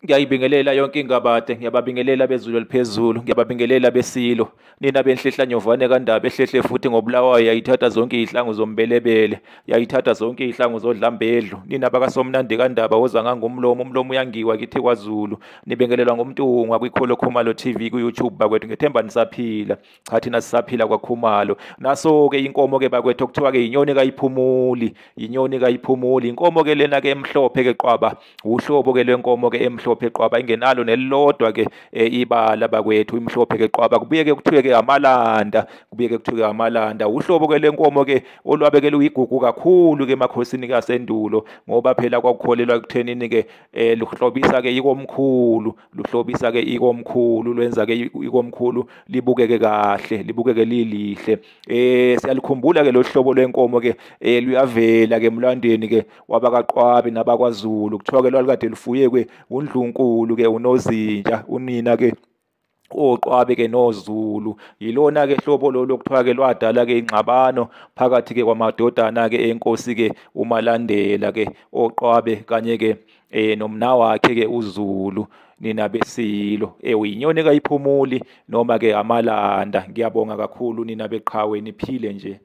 Ngiyayibingelela yonke ingabade, ngiyababingelela bezulu eliphezulu, ngiyababingelela besilo. Nina benhlehla nyovane kaNdaba ehlehle futhi ngoBulawayo yayithatha zonke izihlangu zombelebele, yayithatha zonke izihlangu zodlambedlu. Nina bakaSomnandi kaNdaba woza ngangomlomo, umlomo uyangiwa kithi kwaZulu. Nibingelelwa ngoMntungwa kwiKholo Khumalo TV ku-YouTube bakwethu, ngethemba nisaphila. Cha thina sisaphila kwaKhumalo. Naso-ke inkomo-ke bakwethu okuthiwa-ke inyoni kayiphumuli, inyoni kayiphumuli. Inkomo-ke lena-ke emhlophe-ke qwaba, uhlobo-ke lwenkomo-ke emhlophe qwaba, ingenalo nelilodwa-ke ibala bakwethu, imhlophe-ke qwaba. Kubuye-ke kuthiwe-ke amalanda, kubuye-ke kuthiwe amalanda. Uhlobo-ke lwenkomo-ke olwabe-ke luyigugu kakhulu-ke emakhosini kasendulo, ngoba phela kwakukholelwa ekuthenini-ke luhlobisa-ke ikomkhulu, luhlobisa-ke ikomkhulu, lwenza-ke ikomkhulu libukeke kahle, libukeke lilihle. Siyalikhumbula ke lo hlobo lwenkomo ke, luyavela ke emlandweni ke wabakaQwabe nabakwaZulu. Kuthiwa ke lwalukade lufuye ke uNdlunkulu ke uNozinja, unina ke oQwabe ke noZulu. Yilona ke hlobo lolu okuthiwa ke lwadala ke ingxabano phakathi ke kwamadodana ke enkosi ke uMalandela ke oQwabe kanye ke nomnawakhe ke uZulu. Nina besilo, inyoni kayiphumuli noma ke amalanda. Ngiyabonga kakhulu nina beqhawe, niphile nje.